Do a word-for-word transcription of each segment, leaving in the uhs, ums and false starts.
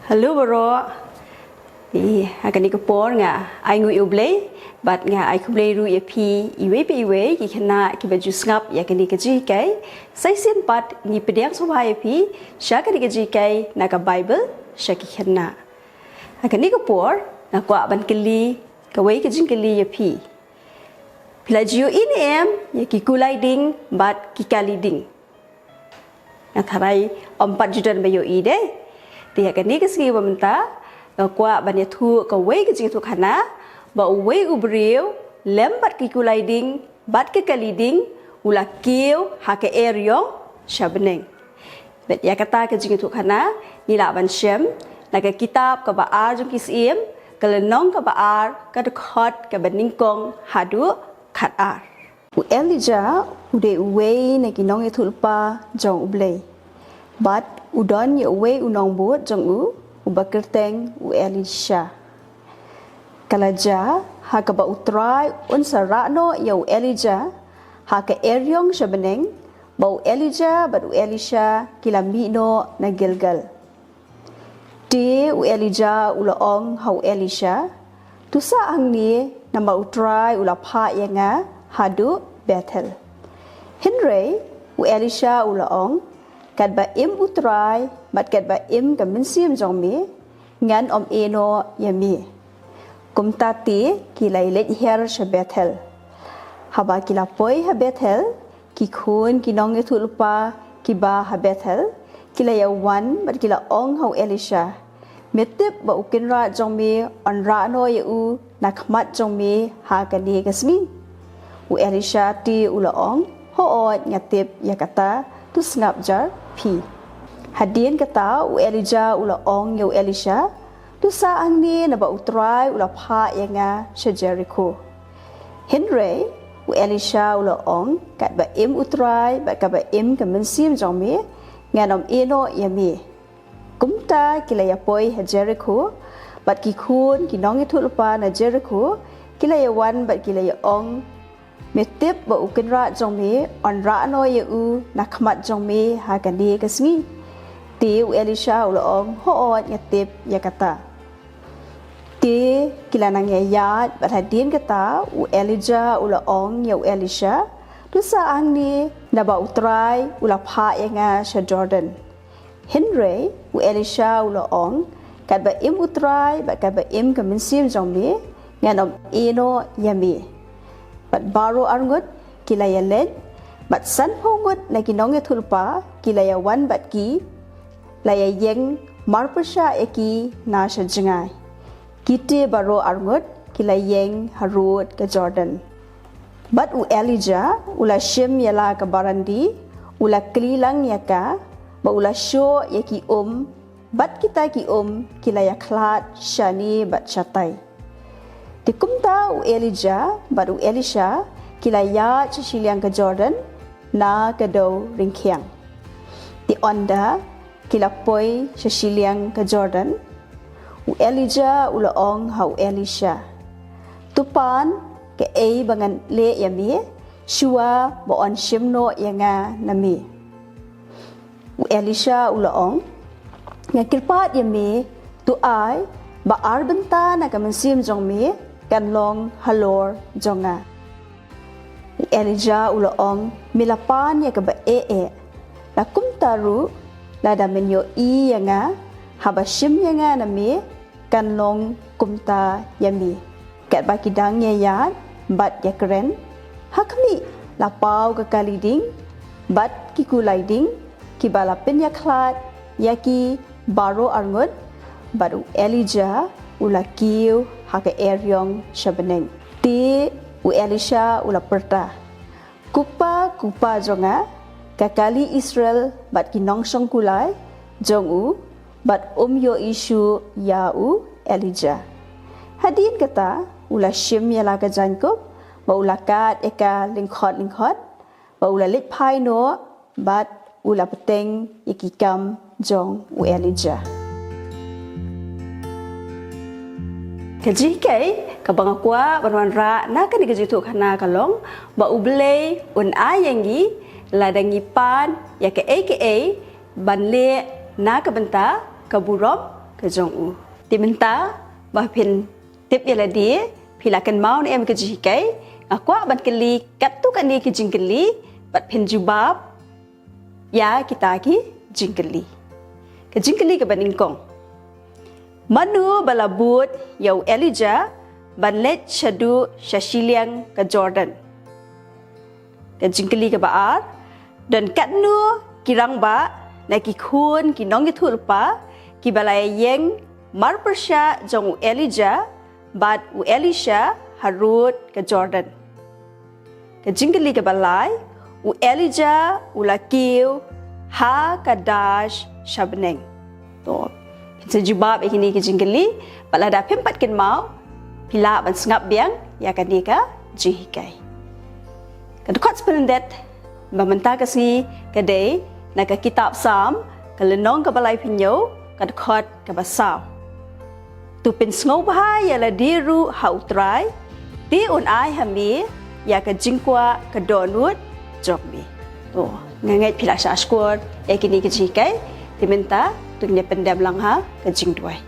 Hello baroh. Ïa kane ka por nga ai nguh ïa U Blei bad nga ai khublei ruh ïa phi iwei pa iwei ki khynnah kiba ju sngap ïa kane ka jinghikai. Sa shisien pat ngi pdiang sngewbha ïa phi sha kane ka jinghikai na ka Baibl sha ki khynnah. Ha kane ka por nga kwah ban kylli kawei ka jingkylli ïa phi. Phi la ju ïohi ne em ïa ki kulai ding bad ki kali ding? Nga tharai ym pat ju don ba ïohi de. Te ha kane ka sngi ba mynta nga kwah ban ïathuh kawei ka jingïathuhkhana ba uwei u briew lem bad ki kulai ding bad ki kali ding u la kiew ha ka eriong sha bneng. Bad ïa kata ka jingïathuhkhana ngi lah ban shem na ka kitab kaba ar jong ki Syiem, ka lynnong kaba ar, ka dkhot kaba nyngkong haduh khatar. U Elijah u dei uwei na ki nongïathuhlypa jong U Blei. Bad u don ïa uwei u nongbud jong u uba kyrteng u Elisha. Ka la jia ha kaba U Trai un sa rah noh ïa u Elijah ha ka eriong sha bneng, ba u Elijah bad u Elisha ki la mih noh na Gilgal. Te u Elijah u la ong ha u Elisha, "To sah hangne, namar U Trai u la phah ïa nga haduh Bethel." Hynrei u Elisha u la ong, "Katba im U Trai bad katba im ka mynsiem jong me, ngan ym ïehnoh ïa me." Kumta te ki la ïaleit hiar sha Bethel. Haba ki la poi ha Bethel, ki khun ki nongïathuhlypa kiba ha Bethel ki la ïawan bad ki la ong ha u Elisha, "Me tip ba u kynrad jong me un rah noh ïa u na khmat jong me ha kane ka sngi?" U Elisha te u la ong, "Hooid, nga tip ïa kata, to sngap jar phi." Hadien kata u Elijah u la ong ïa u Elisha, "To sah hangne, naba U Trai u la phah ïa nga sha Jerikho." Hynrei u Elisha u la ong, "Katba im U Trai bad katba im ka mynsiem jong me, ngan ym ïehnoh ïa me." Kumta ki la ïapoi ha Jerikho, bad ki khun ki nongïathuhlypa na Jerikho ki la ïawan bad ki la ïa ong, "Me tip ba u kynrad jong me un rah noh ïa u na khmat jong me ha kane ka sngi?" Te u Elisha u la ong, "Hooid, nga tip ïa kata." Te ki la nang ïaid, bad hadien kata u Elijah u la ong ïa u Elisha, "To sah hangne, naba U Trai u la phah ïa nga sha Jordan." Hynrei u Elisha u la ong, "Katba im U Trai bad katba im ka mynsiem jong me, ngan ym ïehnoh ïa me." Bad baroh arngut ki la ïaleit, bad sanphew ngut na ki nongïathuhlypa ki la ïawan bad ki, la ïaïeng marpyrshah ïa ki na sha jngai. Ki te baroh arngut ki la ïeng harud ka Jordan. Bad u Elijah u la shim ïa la ka barandi, u la kylli lang ïa ka, bad u la shoh ïa ki um, bad kita ki um ki la ïakhlad shane bad shatai. Te kumta u Elijah bad u Elisha ki la ïaid sha shiliang ka Jordan na ka dew ryngkhiang. Te ynda ki la poi sha shiliang ka Jordan, u Elijah u la ong ha u Elisha, "To pan kaei ba ngan leh ïa me, shuwa ba yn shim noh ïa nga na me." U Elisha u la ong, "Nga kyrpad ïa me, to ai ba ar bynta na ka mynsiem jong me kan long halor jong nga." U Elijah u la ong, "Me la pan ïa kaba eh eh. La kumta ruh, lada men ïohi ïa nga, haba shim ïa nga na me, kan long kumta ïa me." Katba ki dang ïaïaid bad ïakren, ha khmih la paw ka kali ding bad ki kulai ding kiba la pynïakhlad ïa ki baroh arngut, bad u Elijah u la kiew ha ka eriong sha bneng. Te u Elisha u la pyrta, "Ko Pa, ko Pa jong nga, ka kali Israel bad ki nongshong kulai jong u, bad um ïohi shuh ïa u Elijah." Hadien kata u la shim ïa la ka jaiñkup, bad u la kad ïa ka lyngkhot lyngkhot, bad u la leit phai noh, bad u la bteng ïa ki kam jong u Elijah. Ka jinghikai kaba nga kwah ban wanrah na kane ka jingïathuhkhana ka long ba U Blei un ai ïa ngi lada ngi pan ïa kaei kaei ban leh na ka bynta ka burom ka jong u. Te mynta ba phin tip ïa lade, phi la kynmaw ne em ka jinghikai, nga kwah ban kylli katto katne ki jingkylli bad phin jubab ïa kita ki jingkylli. Ka jingkylli kaba nyngkong: Mano ba la bud ïa u Elijah ban leit shaduh sha shiliang ka Jordan? Ka jingkylli kaba ar: Don katno ki rangbah na ki khun ki nongïathuhlypa kiba la ïeng marpyrshah jong u Elijah bad u Elisha harud ka Jordan? Ka jingkylli kaba lai: U Elijah u la kiew ha Kadesh sha bneng. To, phin sa jubab ïa kine ki jingkylli, bad lada phim pat kynmaw, phi lah ban sngap biang ïa kane ka jinghikai. Ka dkhot spindet ba mynta ka sngi ka dei na ka kitab Salm, ka lynnong kaba laiphew hynñiew, ka dkhot kaba saw. To pynsngewbha ïa lade ruh ha U Trai, te un ai ha me ïa ka jingkwah ka dohnud jong me. To, nga ngeit phi la shah shkor ïa kine ki jinghikai, te mynta to ngin ïa pyndem lang ha ka jingduwai.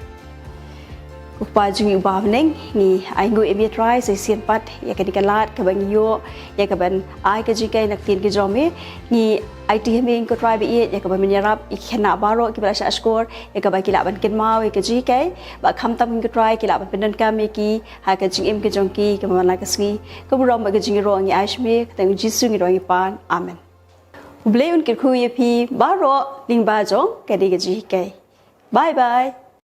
Ko Kpa jong ngi uba ha bneng, ngi ainguh ïa me Trai sa shisien pat ïa kane ka lad kaba ngi ïoh ïa kaban ai ka jinghikai na ka ktien ka jong me. Ngi aiti ha me ko Trai ba ïeit ïa kaba men ïarap ïa ki khynnah baroh kiba la shah shkor, ïa kaba ki lah ban kynmaw ïa ka jinghikai, bad khamtam ko Trai ki lah ban pyndonkam ïa ki ha ka jingim ka jong ki ka man la ka sngi. Ka burom bad ka jingïaroh ngi ai sha me, ha ka kyrteng U Jisu ngi duwai ngi pan. Amen. U Blei un kyrkhu ïa phi baroh lyngba jong kane ka jinghikai. Bye bye.